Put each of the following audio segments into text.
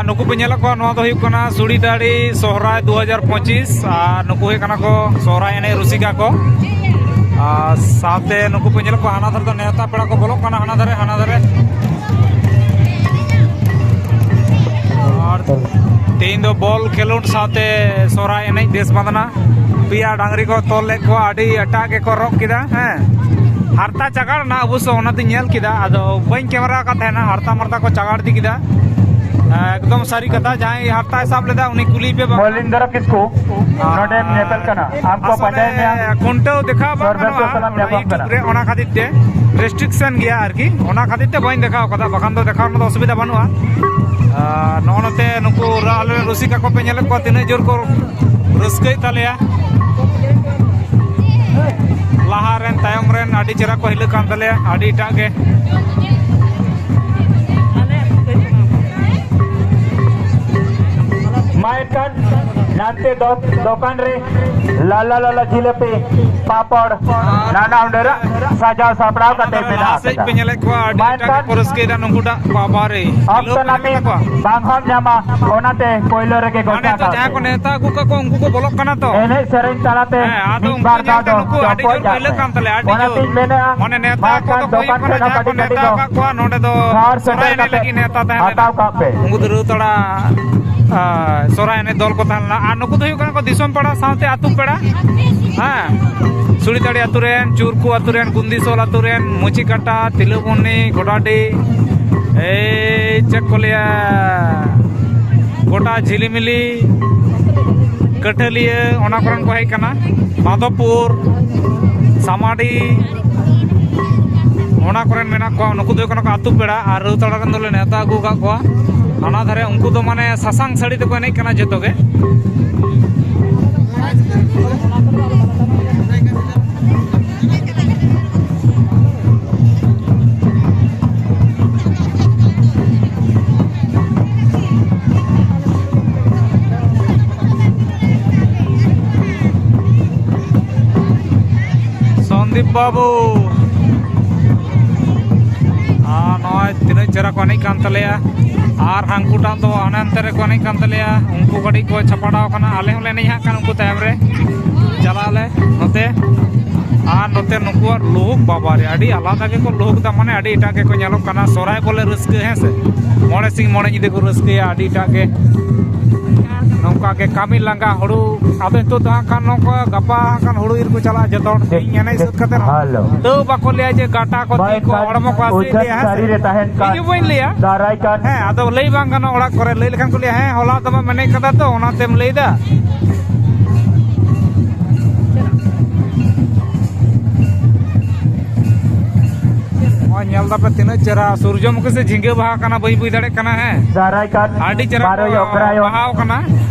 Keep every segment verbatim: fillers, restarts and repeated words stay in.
ᱱᱩᱠᱩ ᱯᱮ ᱧᱮᱞᱮᱫ ᱠᱚᱣᱟ, ᱱᱚᱣᱟ ᱫᱚ ᱦᱩᱭᱩᱜ ᱠᱟᱱᱟ ᱥᱩᱲᱤᱫᱟᱲᱤ ᱥᱚᱦᱨᱟᱭ ᱫᱩ ᱦᱟᱡᱟᱨ ᱯᱚᱸᱪᱤᱥ, ᱟᱨ ᱱᱩᱠᱩ ᱦᱩᱭᱩᱜ ᱠᱟᱱᱟ ᱠᱚ ᱥᱚᱦᱨᱟᱭ ᱮᱱᱮᱡ ᱨᱩᱥᱤᱠᱟ ᱠᱚ᱾ ᱟᱨ ᱥᱟᱶᱛᱮ ᱱᱩᱠᱩ ᱯᱮ ᱧᱮᱞᱮᱫ ᱠᱚᱣᱟ, ᱦᱟᱱᱟ ᱫᱷᱟᱨᱮ ᱫᱚ ᱱᱮᱣᱛᱟ ᱯᱮᱲᱟ ᱠᱚ ᱵᱚᱞᱚᱜ ᱠᱟᱱᱟ, ᱦᱟᱱᱟ ᱫᱷᱟᱨᱮ, ᱦᱟᱱᱟ ᱫᱷᱟᱨᱮ᱾ ᱟᱨ ᱛᱮᱦᱮᱧ ᱫᱚ ᱵᱚᱞ ᱠᱷᱮᱞᱳᱰ ᱥᱟᱶᱛᱮ ᱥᱚᱦᱨᱟᱭ ᱮᱱᱮᱡ ᱵᱮᱥ ᱵᱟᱸᱫᱽᱱᱟ᱾ ᱯᱮᱭᱟ ᱰᱟᱝᱨᱤ ᱠᱚ ᱛᱚᱞ ᱞᱮᱫ ᱠᱚᱣᱟ, ᱟᱹᱰᱤ ᱮᱴᱟᱜ ᱜᱮᱠᱚ ᱨᱚᱜ ᱠᱮᱫᱟ᱾ ᱦᱮᱸ, ᱦᱟᱨᱛᱟ ᱪᱟᱜᱟᱲ ᱮᱱᱟ ᱚᱵᱚᱥᱥᱚ, ᱚᱱᱟᱛᱮᱧ ᱧᱮᱞ ᱠᱮᱫᱟ, ᱟᱫᱚ ᱵᱟᱹᱧ ᱠᱮᱢᱮᱨᱟ ᱟᱠᱟᱫ ᱛᱟᱦᱮᱱᱟ᱾ ᱦᱟᱨᱛᱟ ᱢᱟᱨᱛᱟ ᱠᱚ ᱪᱟᱜᱟᱲ ᱤᱫᱤ ᱠᱮᱫᱟ᱾ ᱮᱠᱫᱚᱢ ᱥᱟᱹᱨᱤ ᱠᱟᱛᱷᱟ, ᱡᱟᱦᱟᱸᱭ ᱦᱟᱨᱛᱟᱭ ᱥᱟᱵ ᱞᱮᱫᱟ ᱩᱱᱤ ᱠᱩᱞᱤᱭᱮᱯᱮ ᱵᱟᱝ᱾ ᱢᱚᱞᱤᱱᱫᱨᱚ ᱠᱤᱥᱠᱩ ᱱᱚᱰᱮᱢ ᱧᱮᱯᱮᱞ ᱠᱟᱱᱟ, ᱟᱢ ᱠᱚ ᱟᱥᱚᱞᱮ ᱯᱟᱸᱡᱟᱭᱮᱫ ᱢᱮᱭᱟ᱾ ᱠᱷᱩᱱᱴᱟᱹᱣ ᱫᱮᱠᱷᱟᱣ ᱵᱟᱝ ᱥᱚᱨᱵᱮᱥᱥᱚ ᱜᱟᱱᱚᱜᱼᱟ ᱥᱟᱞᱟᱜ ᱚᱱᱟ ᱧᱟᱯᱟᱢ YouTube ᱠᱟᱱᱟ᱾ ᱨᱮ, ᱚᱱᱟ ᱠᱷᱟᱹᱛᱤᱨ ᱛᱮ restriction ᱜᱮᱭᱟ ᱟᱨᱠᱤ, ᱚᱱᱟ ᱠᱷᱟᱹᱛᱤᱨ ᱛᱮ ᱵᱟᱹᱧ ᱫᱮᱠᱷᱟᱣ ᱠᱟᱫᱟ, ᱵᱟᱠᱷᱟᱱ ᱫᱚ ᱫᱮᱠᱷᱟᱣ ᱨᱮᱱᱟᱜ ᱫᱚ ᱚᱥᱩᱵᱤᱫᱷᱟ ᱵᱟᱹᱱᱩᱜᱼᱟ᱾ ᱟᱨ ᱱᱚᱜᱼᱚ ᱱᱚᱛᱮ ᱱᱩᱠᱩ ᱨᱟ-, ᱟᱞᱮᱨᱮᱱ ᱨᱩᱥᱤᱠᱟ ᱠᱚᱯᱮ ᱧᱮᱞᱮᱫ ᱠᱚᱣᱟ, ᱛᱤᱱᱟᱹᱜ ᱡᱳᱨ ᱠᱚ ᱨᱟᱹᱥᱠᱟᱹᱭᱮᱫ ᱛᱟᱞᱮᱭᱟ᱾ ᱞᱟᱦᱟ ᱨᱮᱱ ᱛᱟᱭᱚᱢ ᱨᱮᱱ ᱟᱹᱰᱤ ᱪᱮᱦᱨᱟ ᱠᱚ ᱦᱤᱞᱟᱹᱜ ᱠᱟᱱ ᱛᱟᱞᱮᱭᱟ, ᱟᱹᱰᱤ ᱮᱴᱟᱜ ᱜᱮ᱾ ᱢᱟ ᱮᱱᱠᱷᱟᱱ ᱱᱟᱱᱛᱮ ᱫᱚ-, ᱫᱚᱠᱟᱱ ᱨᱮ ᱞᱟᱞᱟ ᱞᱟᱞᱟ ᱡᱤᱞᱟᱹᱯᱤ, ᱯᱟᱯᱚᱲ, ᱱᱟᱱᱟ ᱦᱩᱱᱟᱹᱨᱟᱜ ᱥᱟᱡᱟᱣ ᱥᱟᱯᱲᱟᱣ ᱠᱟᱛᱮ ᱢᱮᱱᱟᱜ ᱞᱟᱦᱟ ᱥᱮᱫ ᱟᱠᱟᱫᱟ᱾ ᱯᱮ ᱧᱮᱞᱮᱫ ᱠᱚᱣᱟ, ᱟᱹᱰᱤ ᱢᱟ ᱮᱴᱟᱜ ᱮᱱᱠᱷᱟᱱ ᱜᱮᱠᱚ ᱨᱟᱹᱥᱠᱟᱹᱭᱮᱫᱟ ᱱᱩᱠᱩᱴᱟᱜ᱾ ᱵᱟᱵᱟ ᱨᱮ, ᱚᱠᱛᱚ ᱦᱤᱞᱟᱹᱣ ᱱᱟᱹᱯᱤᱛ ᱠᱟᱱᱟ ᱠᱚ᱾ ᱵᱟᱝ ᱦᱚᱸᱢ ᱧᱟᱢᱟ, ᱚᱱᱟᱛᱮ ᱯᱳᱭᱞᱳ ᱨᱮᱜᱮ ᱢᱟᱱᱮ ᱜᱚᱪᱷᱟ ᱱᱤᱛᱚᱜ ᱠᱟᱜ ᱡᱟᱦᱟᱸ ᱠᱚ ᱯᱮ᱾ ᱱᱮᱣᱛᱟ ᱟᱹᱜᱩ ᱠᱟᱠᱚ, ᱩᱱᱠᱩ ᱠᱚ ᱵᱚᱞᱚᱜ ᱠᱟᱱᱟ ᱛᱚ᱾ ᱮᱱᱮᱡ ᱥᱮᱨᱮᱧ ᱛᱟᱞᱟᱛᱮ ᱦᱮᱸ, ᱟᱫᱚ ᱢᱤᱫ ᱩᱱᱠᱩ ᱵᱟᱨ ᱫᱷᱟᱣ ᱧᱮᱞᱛᱮ ᱫᱚ ᱱᱩᱠᱩ ᱟᱹᱰᱤ ᱪᱚᱯᱚᱡ ᱡᱳᱨ ᱠᱚ ᱠᱟᱜ ᱦᱤᱞᱟᱹᱜ ᱯᱮ᱾ ᱠᱟᱱ ᱛᱟᱞᱮᱭᱟ, ᱟᱹᱰᱤ ᱡᱳᱨ᱾ ᱚᱱᱟᱛᱤᱧ ᱢᱮᱱᱮᱫᱼᱟ, ᱢᱟᱱᱮ ᱱᱮᱣᱛᱟ ᱢᱟ ᱠᱚᱫᱚ ᱮᱱᱠᱷᱟᱱ ᱠᱚ ᱦᱩᱭᱩᱜ ᱫᱚᱠᱟᱱ ᱠᱟᱱᱟ, ᱴᱷᱮᱱ ᱦᱚᱸ ᱡᱟᱦᱟᱸ ᱠᱚ ᱠᱟᱹᱴᱤᱡ ᱱᱮᱣᱛᱟ ᱠᱟᱹᱴᱤᱡ ᱫᱚ ᱟᱠᱟᱫ ᱠᱚᱣᱟ, ᱱᱚᱰᱮ ᱫᱚ ᱥᱚᱦᱨᱟᱭ ᱥᱮᱴᱮᱨ ᱮᱱᱮᱡ ᱠᱟᱛᱮ ᱞᱟᱹᱜᱤᱫ ᱱᱮᱣᱛᱟ ᱛᱟᱦᱮᱸ ᱦᱟᱛᱟᱣ ᱞᱮᱱᱟ᱾ ᱠᱟᱜ ᱯᱮ᱾ ᱩᱱᱠᱩ ᱫᱚ ᱨᱟᱹᱣᱛᱟᱲᱟ, ᱟ, ᱥᱚᱦᱨᱟᱭ ᱮᱱᱮᱡ ᱫᱚᱞ ᱠᱚ ᱛᱟᱦᱮᱸ ᱞᱮᱱᱟ᱾ ᱟᱨ ᱱᱩᱠᱩ ᱫᱚ ᱦᱩᱭᱩᱜ ᱠᱟᱱᱟ ᱠᱚ ᱫᱤᱥᱚᱢ ᱯᱮᱲᱟ ᱥᱟᱶᱛᱮ ᱟᱹᱛᱩ ᱯᱮᱲᱟ᱾ ᱦᱮᱸ, ᱥᱩᱲᱤᱛᱟᱲᱤ ᱟᱹᱛᱩ ᱨᱮᱱ, ᱪᱩᱨᱠᱩ ᱟᱹᱛᱩ ᱨᱮᱱ, ᱜᱩᱱᱫᱤᱥᱳᱞ ᱟᱹᱛᱩ ᱨᱮᱱ, ᱢᱩᱪᱤᱠᱟᱴᱟ, ᱛᱤᱞᱟᱹᱵᱚᱱᱤ, ᱜᱚᱰᱟᱰᱤ, ᱮᱭ ᱪᱮᱫ ᱠᱚ ᱞᱟᱹᱭᱟ, ᱜᱚᱴᱟ ᱡᱷᱤᱞᱤᱢᱤᱞᱤ, ᱠᱟᱹᱴᱷᱟᱹᱞᱤᱭᱟᱹ, ᱚᱱᱟ ᱠᱚᱨᱮᱱ ᱠᱚ ᱦᱮᱡ ᱠᱟᱱᱟ, ᱢᱟᱫᱷᱚᱯᱩᱨ, ᱥᱟᱢᱟᱰᱤ, ᱚᱱᱟ ᱠᱚᱨᱮᱱ ᱢᱮᱱᱟᱜ ᱠᱚᱣᱟ᱾ ᱱᱩᱠᱩ ᱫᱚ ᱦᱩᱭᱩᱜ ᱠᱟᱱᱟ ᱠᱚ ᱟᱹᱛᱩ ᱯᱮᱲᱟ, ᱟᱨ ᱨᱟᱹᱣᱛᱟᱲᱟ ᱨᱮᱱ ᱫᱚᱞᱮ ᱱᱮᱣᱛᱟ ᱟᱹᱜᱩ ᱟᱠᱟᱫ ᱠᱚᱣᱟ᱾ ᱦᱟᱱᱟ ᱫᱷᱟᱨᱮ ᱩᱱᱠᱩ ᱫᱚ ᱢᱟᱱᱮ ᱥᱟᱥᱟᱝ ᱥᱟᱹᱲᱤ ᱛᱮᱠᱚ ᱮᱱᱮᱡ ᱠᱟᱱᱟ ᱡᱚᱛᱚ ᱜᱮ᱾ ᱥᱚᱱᱫᱤᱯ ᱵᱟᱹᱵᱩ, ᱟᱨ ᱱᱚᱜᱼᱚᱭ ᱛᱤᱱᱟᱹᱜ ᱪᱮᱦᱨᱟ ᱠᱚ ᱮᱱᱮᱡ ᱠᱟᱱ ᱛᱟᱞᱮᱭᱟ᱾ ᱟᱨ ᱦᱟᱹᱱᱠᱩᱴᱟᱜ ᱫᱚ ᱦᱟᱱᱮ ᱦᱟᱱᱛᱮ ᱨᱮᱠᱚ ᱮᱱᱮᱡ ᱠᱟᱱ ᱛᱟᱞᱮᱭᱟ, ᱩᱱᱠᱩ ᱠᱟᱹᱴᱤᱡ ᱠᱚ ᱪᱷᱟᱯᱟᱰᱟᱣ ᱠᱟᱱᱟ, ᱟᱞᱮ ᱦᱚᱸᱞᱮ ᱮᱱᱮᱡ ᱦᱟᱸᱜ ᱠᱟᱱ ᱩᱱᱠᱩ ᱛᱟᱭᱚᱢ ᱨᱮ᱾ ᱪᱟᱞᱟᱜ ᱟᱞᱮ ᱱᱚᱛᱮ᱾ ᱟᱨ ᱱᱚᱛᱮ ᱱᱩᱠᱩᱣᱟᱜ ᱞᱩᱦᱩᱠ ᱵᱟᱵᱟ ᱨᱮ ᱟᱹᱰᱤ ᱟᱞᱟᱫᱟ ᱜᱮᱠᱚ ᱞᱩᱦᱩᱠ ᱫᱟ, ᱢᱟᱱᱮ ᱟᱹᱰᱤ ᱮᱴᱟᱜ ᱜᱮᱠᱚ ᱧᱮᱞᱚᱜ ᱠᱟᱱᱟ᱾ ᱥᱚᱦᱨᱟᱭ ᱵᱚᱞᱮ ᱨᱟᱹᱥᱠᱟᱹ, ᱦᱮᱸ ᱥᱮ, ᱢᱚᱬᱮ ᱥᱤᱧ ᱢᱚᱬᱮ ᱧᱤᱫᱟᱹ ᱠᱚ ᱨᱟᱹᱥᱠᱟᱹᱭᱟ ᱟᱹᱰᱤ ᱮᱴᱟᱜ ᱜᱮ᱾ ᱱᱚᱝᱠᱟ ᱜᱮ ᱠᱟᱹᱢᱤ ᱞᱟᱸᱜᱟ ᱦᱩᱲᱩ, ᱟᱫᱚ ᱱᱤᱛᱚᱜ ᱫᱚ ᱦᱟᱸᱜ ᱠᱷᱟᱱ ᱱᱚᱝᱠᱟ ᱜᱟᱯᱟ ᱦᱟᱸᱜ ᱠᱷᱟᱱ ᱦᱩᱲᱩ ᱤᱨ ᱠᱚ ᱪᱟᱞᱟᱜᱼᱟ ᱡᱚᱛᱚ ᱦᱚᱲ᱾ ᱤᱧ ᱮᱱᱮᱡ ᱥᱟᱹᱛ ᱠᱟᱛᱮ ᱨᱮᱦᱚᱸ ᱛᱟᱹᱣ ᱵᱟᱠᱚ ᱞᱟᱹᱭᱟ ᱡᱮ ᱜᱟᱴᱟ ᱠᱚ ᱛᱤ ᱠᱚ ᱦᱚᱲᱢᱚ ᱠᱚ ᱦᱟᱹᱥᱩᱭᱮᱫ ᱞᱮᱭᱟ, ᱦᱮᱸ ᱥᱮ? ᱤᱧ ᱦᱚᱸ ᱵᱟᱹᱧ ᱞᱟᱹᱭᱟ᱾ ᱦᱮᱸ, ᱟᱫᱚ ᱞᱟᱹᱭ ᱵᱟᱝ ᱜᱟᱱᱚᱜᱼᱟ ᱚᱲᱟᱜ ᱠᱚᱨᱮ, ᱞᱟᱹᱭ ᱞᱮᱠᱷᱟᱱ ᱠᱚ ᱞᱟᱹᱭᱟ, "ᱦᱮᱸ, ᱦᱚᱞᱟ ᱫᱚᱢᱮᱢ ᱮᱱᱮᱡ ᱠᱟᱫᱟ ᱛᱚ, ᱚᱱᱟᱛᱮᱢ ᱞᱟᱹᱭᱫᱟ?" ᱱᱚᱜᱼᱚᱭ ᱧᱮᱞ ᱫᱟᱯᱮ ᱛᱤᱱᱟᱹᱜ ᱪᱮᱦᱨᱟ ᱥᱩᱨᱡᱚᱢᱩᱠᱷᱤ ᱥᱮ ᱡᱷᱤᱸᱜᱟᱹ ᱵᱟᱦᱟ ᱠᱟᱱᱟ, ᱵᱟᱹᱧ ᱵᱩᱡᱽ ᱫᱟᱲᱮᱭᱟᱜ ᱠᱟᱱᱟ᱾ ᱦᱮᱸ, ᱫᱟᱨᱟᱭ ᱠᱟᱱ ᱟᱹᱰᱤ ᱪᱮᱦᱨᱟ ᱠᱚ ᱵᱟᱨᱚᱭ ᱚᱜᱽᱨᱟᱭᱚᱱ ᱵᱟᱦᱟᱣ ᱠᱟᱱᱟ᱾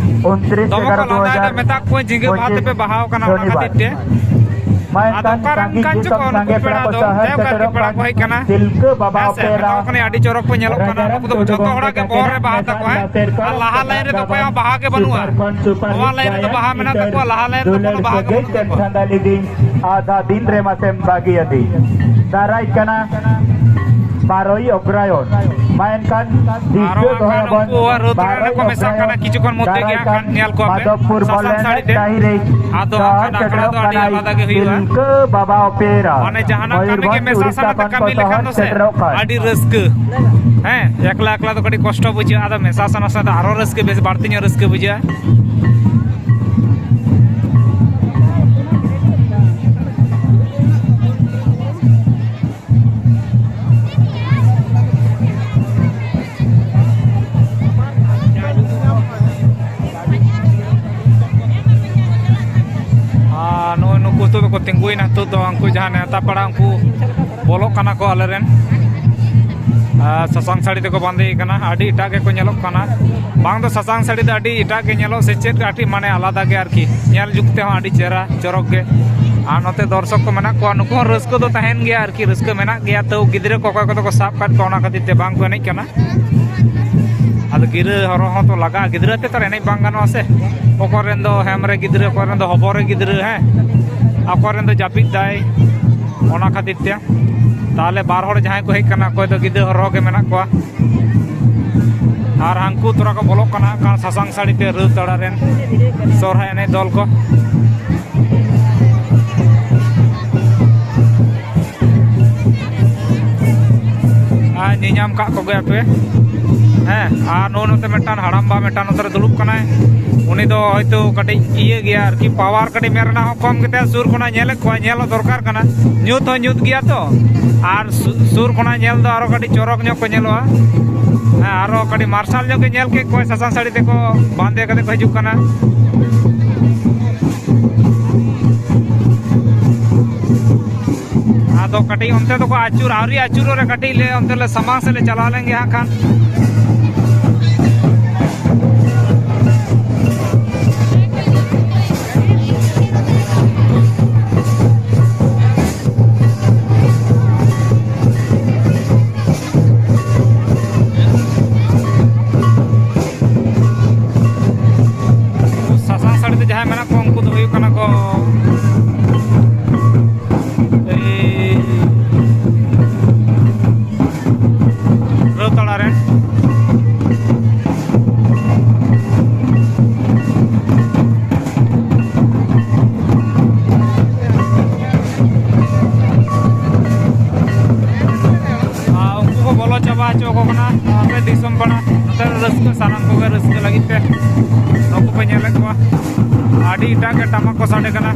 ᱩᱱᱛᱨᱤᱥ ᱫᱚᱢᱮ ᱠᱚ ᱮᱜᱟᱨᱚ ᱫᱩ ᱞᱟᱸᱫᱟᱭᱮᱫᱟ, ᱦᱟᱡᱟᱨ ᱢᱮᱛᱟ ᱠᱚᱣᱟᱧ ᱡᱷᱤᱸᱜᱟᱹ ᱵᱟᱦᱟ ᱯᱚᱸᱪᱤᱥ ᱛᱮᱯᱮ ᱵᱟᱦᱟᱣ ᱠᱟᱱᱟ, ᱚᱱᱟ ᱥᱚᱱᱤᱵᱟᱨ᱾ ᱠᱷᱟᱹᱛᱤᱨ ᱛᱮ᱾ ᱢᱟᱹᱭ ᱟᱫᱚ ᱠᱟᱱ ᱚᱠᱟᱨᱮᱢ ᱥᱟᱸᱜᱮ ᱠᱟᱱ ᱪᱚ ᱫᱤᱥᱚᱢ ᱠᱚ ᱱᱩᱠᱩ ᱥᱟᱸᱜᱮ ᱯᱮᱲᱟ ᱥᱮᱴᱮᱨᱚᱜ ᱫᱚ? ᱠᱟᱱ ᱦᱮᱸ, ᱚᱠᱟ ᱠᱤ ᱛᱤᱞᱠᱟᱹ ᱵᱟᱵᱟ ᱦᱮᱸ ᱥᱮ, ᱚᱯᱮᱨᱟ ᱢᱮᱛᱟ ᱠᱚ ᱠᱟᱹᱱᱟᱹᱧ ᱟᱹᱰᱤ ᱪᱚᱨᱚᱠ ᱠᱚ ᱧᱮᱞᱚᱜ ᱠᱟᱱᱟ, ᱨᱟᱡᱟᱨᱟᱢ ᱱᱩᱠᱩ ᱫᱚ ᱡᱷᱚᱛᱚ ᱴᱩᱰᱩ ᱦᱚᱲᱟᱜ ᱜᱮ ᱜᱚᱢᱠᱮ ᱵᱚᱦᱚᱜ ᱨᱮ ᱵᱟᱦᱟ ᱛᱟᱠᱚ, ᱦᱮᱸ? ᱟᱨ ᱞᱟᱦᱟ ᱞᱟᱭᱤᱱ ᱨᱮᱫᱚ ᱚᱠᱚᱭᱟᱜ ᱦᱚᱸ ᱵᱟᱦᱟ ᱜᱮ ᱵᱟᱹᱱᱩᱜᱼᱟ᱾ ᱥᱩᱯᱟᱨ ᱯᱷᱟᱱ ᱱᱚᱣᱟ ᱞᱟᱭᱤᱱ ᱨᱮᱫᱚ ᱜᱟᱭᱟᱱ ᱵᱟᱦᱟ ᱢᱮᱱᱟᱜ ᱤᱛᱟᱹᱨ ᱛᱟᱠᱚᱣᱟ, ᱞᱟᱦᱟ ᱞᱟᱭᱤᱱ ᱨᱮᱫᱚ ᱫᱩᱞᱟᱹᱲ ᱠᱳᱱᱳ ᱵᱟᱦᱟ ᱜᱮ ᱥᱟᱹᱜᱟᱹᱭ ᱵᱟᱹᱱᱩᱜ ᱛᱮᱢ ᱛᱟᱠᱚᱣᱟ᱾ ᱥᱟᱸᱫᱟ ᱞᱤᱫᱤᱧ, ᱟᱫᱟ ᱫᱤᱱ ᱨᱮ ᱢᱟᱥᱮᱢ ᱵᱟᱹᱜᱤ ᱟᱹᱫᱤᱧ᱾ ᱫᱟᱨᱟᱭ ᱠᱟᱱᱟ ᱵᱟᱨᱚᱭ ᱚᱜᱽᱨᱟᱭᱚᱱ᱾ ᱢᱟ ᱮᱱᱠᱷᱟᱱ ᱟᱨᱚ ᱫᱤᱥᱟᱹ ᱦᱟᱸᱜ ᱠᱷᱟᱱ ᱫᱚᱦᱚᱭᱟᱵᱚᱱ, ᱩᱱᱠᱩ ᱨᱟᱹᱛ ᱨᱮ ᱵᱟᱨᱚᱭ ᱠᱚ ᱢᱮᱥᱟᱜ ᱚᱜᱽᱨᱟᱭᱚᱱ ᱠᱟᱱᱟ, ᱠᱤᱪᱷᱩ ᱠᱷᱚᱱ ᱢᱚᱫᱽᱫᱷᱮ ᱜᱮ ᱫᱟᱨᱟᱭ ᱦᱟᱸᱜ ᱠᱟᱱ ᱠᱷᱟᱱ ᱧᱮᱞ ᱠᱚᱣᱟ ᱯᱮ᱾ ᱢᱟᱫᱷᱚᱵᱯᱩᱨ ᱥᱟᱥᱟᱝ ᱵᱚᱞᱮ ᱥᱟᱹᱲᱤ ᱛᱮ᱾ ᱰᱟᱹᱦᱤ ᱨᱮ ᱟᱫᱚ ᱦᱟᱸᱜ ᱥᱚᱦᱚᱨ ᱠᱷᱟᱱ ᱟᱠᱷᱲᱟ ᱥᱮᱴᱮᱨᱚᱜ ᱫᱚ ᱟᱹᱰᱤ ᱠᱟᱱᱟᱭ ᱟᱞᱟᱫᱟ ᱜᱮ ᱦᱩᱭᱩᱜᱼᱟ᱾ ᱛᱤᱞᱠᱟᱹ ᱵᱟᱵᱟ ᱚᱯᱮᱨᱟ᱾ ᱢᱟᱱᱮ ᱡᱟᱦᱟᱱᱟᱜ ᱠᱟᱹᱢᱤ ᱜᱮ ᱢᱚᱭᱩᱨᱵᱷᱚᱸᱡᱽ ᱢᱮᱥᱟ ᱩᱲᱤᱥᱥᱟ ᱥᱟᱱᱟ ᱛᱮ ᱠᱷᱚᱱ ᱠᱚ ᱠᱟᱹᱢᱤ ᱥᱚᱦᱚᱨ ᱞᱮᱠᱷᱟᱱ ᱫᱚ ᱥᱮ ᱥᱮᱴᱮᱨᱚᱜ ᱠᱟᱱ᱾ ᱟᱹᱰᱤ ᱨᱟᱹᱥᱠᱟᱹ᱾ ᱦᱮᱸ, ᱮᱠᱞᱟ ᱮᱠᱞᱟ ᱫᱚ ᱠᱟᱹᱴᱤᱡ ᱠᱚᱥᱴᱚ ᱵᱩᱡᱷᱟᱹᱜᱼᱟ, ᱟᱫᱚ ᱢᱮᱥᱟ ᱥᱟᱱᱟ ᱥᱟᱱᱟ ᱫᱚ ᱟᱨᱚ ᱨᱟᱹᱥᱠᱟᱹ, ᱵᱮᱥ ᱵᱟᱹᱲᱛᱤ ᱧᱚᱜ ᱨᱟᱹᱥᱠᱟᱹ ᱵᱩᱡᱷᱟᱹᱜᱼᱟ᱾ ᱟᱨ ᱱᱚᱜᱼᱚᱭ ᱱᱩᱠᱩ ᱱᱤᱛᱚᱜ ᱫᱚᱠᱚ ᱛᱤᱸᱜᱩᱭᱮᱱᱟ, ᱱᱤᱛᱚᱜ ᱫᱚ ᱩᱱᱠᱩ ᱡᱟᱦᱟᱸ ᱱᱮᱣᱛᱟ ᱯᱮᱲᱟ, ᱩᱱᱠᱩ ᱵᱚᱞᱚᱜ ᱠᱟᱱᱟ ᱠᱚ ᱟᱞᱮᱨᱮᱱ᱾ ᱟᱨ ᱥᱟᱥᱟᱝ ᱥᱟᱹᱲᱤ ᱛᱮᱠᱚ ᱵᱟᱸᱫᱮ ᱠᱟᱱᱟ, ᱟᱹᱰᱤ ᱮᱴᱟᱜ ᱜᱮᱠᱚ ᱧᱮᱞᱚᱜ ᱠᱟᱱᱟ᱾ ᱵᱟᱝ ᱫᱚ ᱥᱟᱥᱟᱝ ᱥᱟᱹᱲᱤ ᱫᱚ ᱟᱹᱰᱤ ᱮᱴᱟᱜ ᱜᱮ ᱧᱮᱞᱚᱜ ᱥᱮ ᱪᱮᱫ, ᱠᱟᱹᱴᱤᱡ ᱢᱟᱱᱮ ᱟᱞᱟᱫᱟ ᱜᱮ ᱟᱨᱠᱤ, ᱧᱮᱞ ᱡᱩᱜᱽ ᱛᱮᱦᱚᱸ ᱟᱹᱰᱤ ᱪᱮᱦᱨᱟ, ᱪᱚᱨᱚᱠ ᱜᱮ᱾ ᱟᱨ ᱱᱚᱛᱮ ᱫᱚᱨᱥᱚᱠ ᱠᱚ ᱢᱮᱱᱟᱜ ᱠᱚᱣᱟ, ᱱᱩᱠᱩ ᱦᱚᱸ ᱨᱟᱹᱥᱠᱟᱹ ᱫᱚ ᱛᱟᱦᱮᱱ ᱜᱮᱭᱟ ᱟᱨᱠᱤ, ᱨᱟᱹᱥᱠᱟᱹ ᱢᱮᱱᱟᱜ ᱜᱮᱭᱟ, ᱛᱟᱹᱣ ᱜᱤᱫᱽᱨᱟᱹ ᱠᱚ ᱚᱠᱚᱭ ᱠᱚᱫᱚ ᱠᱚ ᱥᱟᱵ ᱠᱟᱫ ᱠᱚᱣᱟ, ᱚᱱᱟ ᱠᱷᱟᱹᱛᱤᱨ ᱛᱮ ᱵᱟᱝ ᱠᱚ ᱮᱱᱮᱡ ᱠᱟᱱᱟ᱾ ᱟᱫᱚ ᱜᱤᱨᱟᱹ ᱦᱚᱨᱚᱜ ᱦᱚᱸ ᱛᱚ ᱞᱟᱜᱟᱜᱼᱟ, ᱜᱤᱫᱽᱨᱟᱹ ᱟᱛᱮ ᱛᱚ ᱟᱨ ᱮᱱᱮᱡ ᱵᱟᱝ ᱜᱟᱱᱚᱜᱼᱟ ᱥᱮ᱾ ᱚᱠᱚᱭ ᱨᱮᱱ ᱫᱚ ᱦᱮᱢ ᱨᱮ ᱜᱤᱫᱽᱨᱟᱹ, ᱚᱠᱚᱭ ᱨᱮᱱ ᱫᱚ ᱦᱚᱵᱚᱨ ᱨᱮ ᱜᱤᱫᱽᱨᱟᱹ, ᱦᱮᱸ, ᱚᱠᱚᱭ ᱨᱮᱱ ᱫᱚ ᱡᱟᱹᱯᱤᱫ ᱫᱟᱭ, ᱚᱱᱟ ᱠᱷᱟᱹᱛᱤᱨ ᱛᱮ᱾ ᱛᱟᱦᱚᱞᱮ ᱵᱟᱨ ᱦᱚᱲ ᱡᱟᱦᱟᱸᱭ ᱠᱚ ᱦᱮᱡ ᱠᱟᱱᱟ, ᱚᱠᱚᱭ ᱫᱚ ᱜᱤᱫᱟᱹᱨ ᱦᱚᱨᱦᱚ ᱜᱮ ᱢᱮᱱᱟᱜ ᱠᱚᱣᱟ᱾ ᱟᱨ ᱦᱟᱱᱠᱩ ᱛᱚᱨᱟ ᱠᱚ ᱵᱚᱞᱚᱜ ᱠᱟᱱᱟ ᱦᱟᱸᱜ ᱠᱷᱟᱱ ᱥᱟᱥᱟᱝ ᱥᱟᱹᱲᱤ ᱛᱮ ᱨᱟᱹᱛ ᱛᱟᱲᱟ ᱨᱮᱱ ᱥᱚᱨᱦᱟᱭ ᱮᱱᱮᱡ ᱫᱚᱞ ᱠᱚ᱾ ᱟᱨ ᱧᱮᱧᱟᱢ ᱠᱟᱜ ᱠᱚᱜᱮᱭᱟ ᱯᱮ᱾ ᱦᱮᱸ, ᱟᱨ ᱱᱚᱜᱼᱚ ᱱᱚᱛᱮ ᱢᱤᱫᱴᱟᱝ ᱦᱟᱲᱟᱢᱵᱟ ᱢᱤᱫᱴᱟᱝ ᱱᱚᱛᱮ ᱨᱮ ᱫᱩᱲᱩᱵ ᱠᱟᱱᱟᱭ᱾ ᱩᱱᱤ ᱫᱚ ᱦᱚᱭᱛᱳ ᱠᱟᱹᱴᱤᱡ ᱤᱭᱟᱹ ᱜᱮᱭᱟ ᱟᱨᱠᱤ, ᱯᱟᱣᱟᱨ ᱠᱟᱹᱴᱤᱡ ᱢᱮᱫ ᱨᱮᱱᱟᱜ ᱦᱚᱸ ᱠᱚᱢ ᱜᱮᱛᱟᱭᱟ᱾ ᱥᱩᱨ ᱠᱷᱚᱱᱟᱜ ᱧᱮᱞᱮᱫ ᱠᱚᱣᱟ, ᱧᱮᱞ ᱦᱚᱸ ᱫᱚᱨᱠᱟᱨ ᱠᱟᱱᱟ, ᱧᱩᱛ ᱦᱚᱸ ᱧᱩᱛ ᱜᱮᱭᱟ ᱛᱚ, ᱟᱨ ᱥᱩ-, ᱥᱩᱨ ᱠᱷᱚᱱᱟᱜ ᱧᱮᱞ ᱫᱚ ᱟᱨᱚ ᱠᱟᱹᱴᱤᱡ ᱪᱚᱨᱚᱠ ᱧᱚᱜ ᱠᱚ ᱧᱮᱞᱚᱜᱼᱟ᱾ ᱦᱮᱸ, ᱟᱨᱚ ᱠᱟᱹᱴᱤᱡ ᱢᱟᱨᱥᱟᱞ ᱧᱚᱜ ᱜᱮ ᱧᱮᱞ ᱠᱮᱫ ᱠᱚᱣᱟᱭ, ᱥᱟᱥᱟᱝ ᱥᱟᱹᱲᱤ ᱛᱮᱠᱚ ᱵᱟᱸᱫᱮ ᱠᱟᱛᱮ ᱠᱚ ᱦᱤᱡᱩᱜ ᱠᱟᱱᱟ᱾ ᱟᱫᱚ ᱠᱟᱹᱴᱤᱡ ᱚᱱᱛᱮ ᱫᱚᱠᱚ ᱟᱹᱪᱩᱨ, ᱟᱹᱣᱨᱤ ᱟᱹᱪᱩᱨᱚᱜ ᱨᱮ ᱠᱟᱹᱴᱤᱡ ᱞᱮ ᱚᱱᱛᱮ ᱞᱮ ᱥᱟᱢᱟᱝ ᱥᱮᱫ ᱞᱮ ᱪᱟᱞᱟᱣ ᱞᱮᱱ ᱜᱮ ᱦᱟᱸᱜ ᱠᱷᱟᱱ᱾ ᱥᱟᱥᱟᱝ ᱥᱟᱹᱲᱤ ᱛᱮ ᱡᱟᱦᱟᱸᱭ ᱢᱮᱱᱟᱜ ᱠᱚᱣᱟ, ᱩᱱᱠᱩ ᱫᱚ ᱦᱩᱭᱩᱜ ᱠᱟᱱᱟ ᱠᱚ ᱮᱭ ᱨᱟᱹᱛᱟᱲᱟ ᱨᱮᱱ᱾ ᱟᱨ ᱩᱱᱠᱩ ᱠᱚ ᱵᱚᱞᱚ ᱪᱟᱵᱟ ᱦᱚᱪᱚ ᱟᱠᱚ ᱠᱟᱱᱟ ᱟᱯᱮ ᱫᱤᱥᱚᱢ ᱯᱟᱲᱟ᱾ ᱱᱚᱛᱮ ᱫᱚ ᱨᱟᱹᱥᱠᱟᱹ, ᱥᱟᱱᱟᱢ ᱠᱚᱜᱮ ᱨᱟᱹᱥᱠᱟᱹ ᱞᱟᱹᱜᱤᱫ ᱛᱮ ᱱᱩᱠᱩ ᱯᱮ ᱧᱮᱞᱮᱫ ᱠᱚᱣᱟ᱾ ᱟᱹᱰᱤ ᱮᱴᱟᱜ ᱜᱮ ᱴᱟᱢᱟᱠ ᱠᱚ ᱥᱟᱰᱮ ᱠᱟᱱᱟ᱾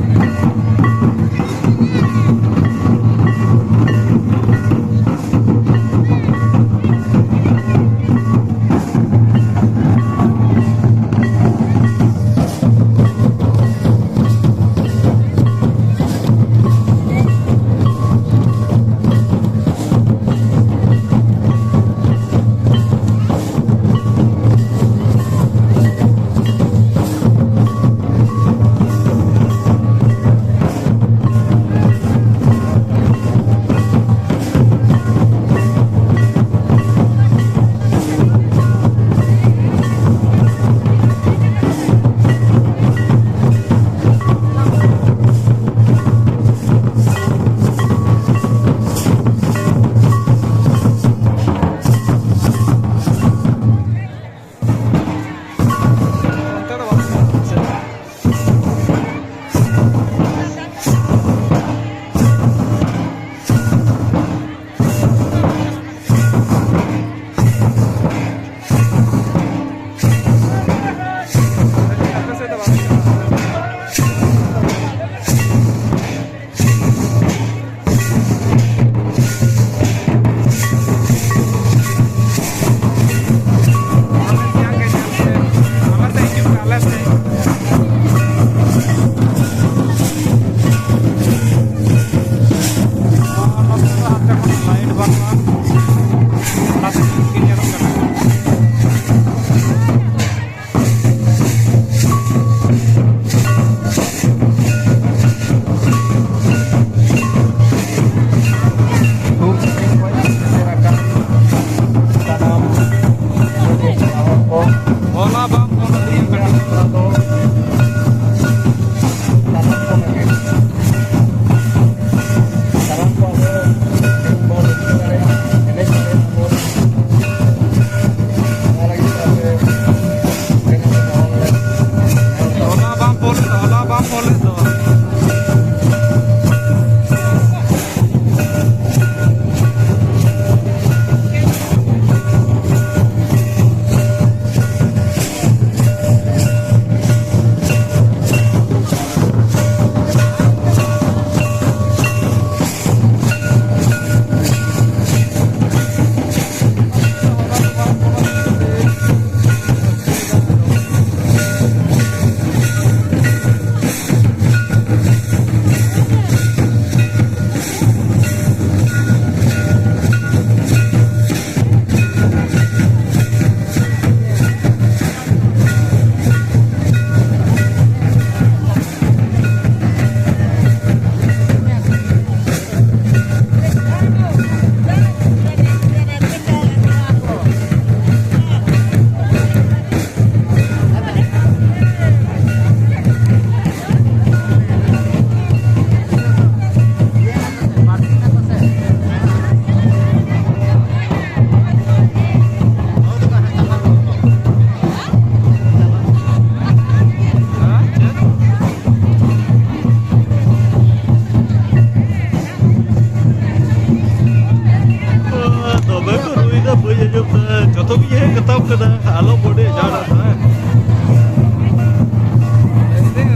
ᱟᱞᱚ ᱵᱚᱰᱮ ᱡᱟᱦᱟᱱᱟᱜ ᱫᱚ, ᱦᱮᱸ᱾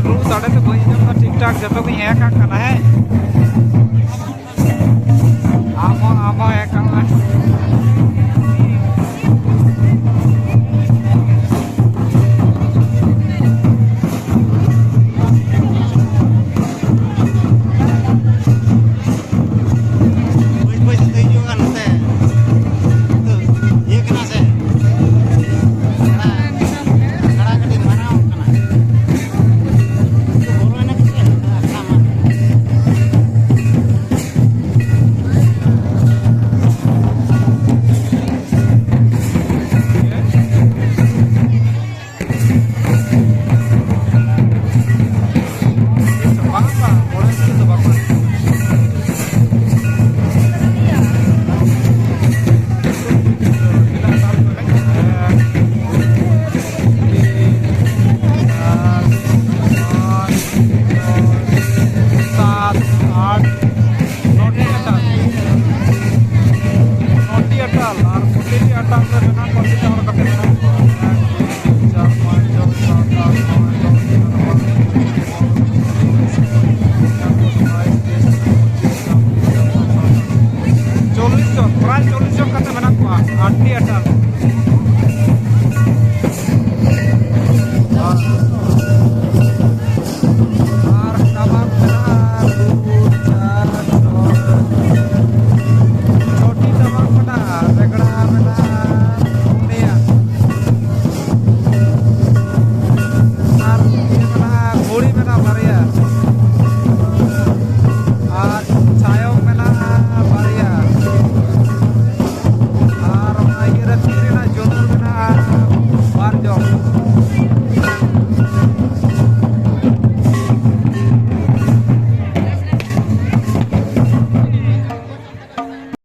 ᱨᱩ ᱥᱟᱰᱮ ᱛᱮ ᱵᱟᱹᱧ ᱟᱸᱡᱚᱢ ᱮᱫᱟ ᱴᱷᱤᱠ ᱴᱷᱟᱠ, ᱡᱚᱛᱚ ᱜᱤᱧ ᱦᱮᱸ ᱠᱟᱜ ᱠᱟᱱᱟ, ᱦᱮᱸ᱾ ᱟᱢ ᱦᱚᱸ, ᱟᱢ ᱦᱚᱸ ᱦᱮᱸ ᱠᱟᱜ ᱢᱮ᱾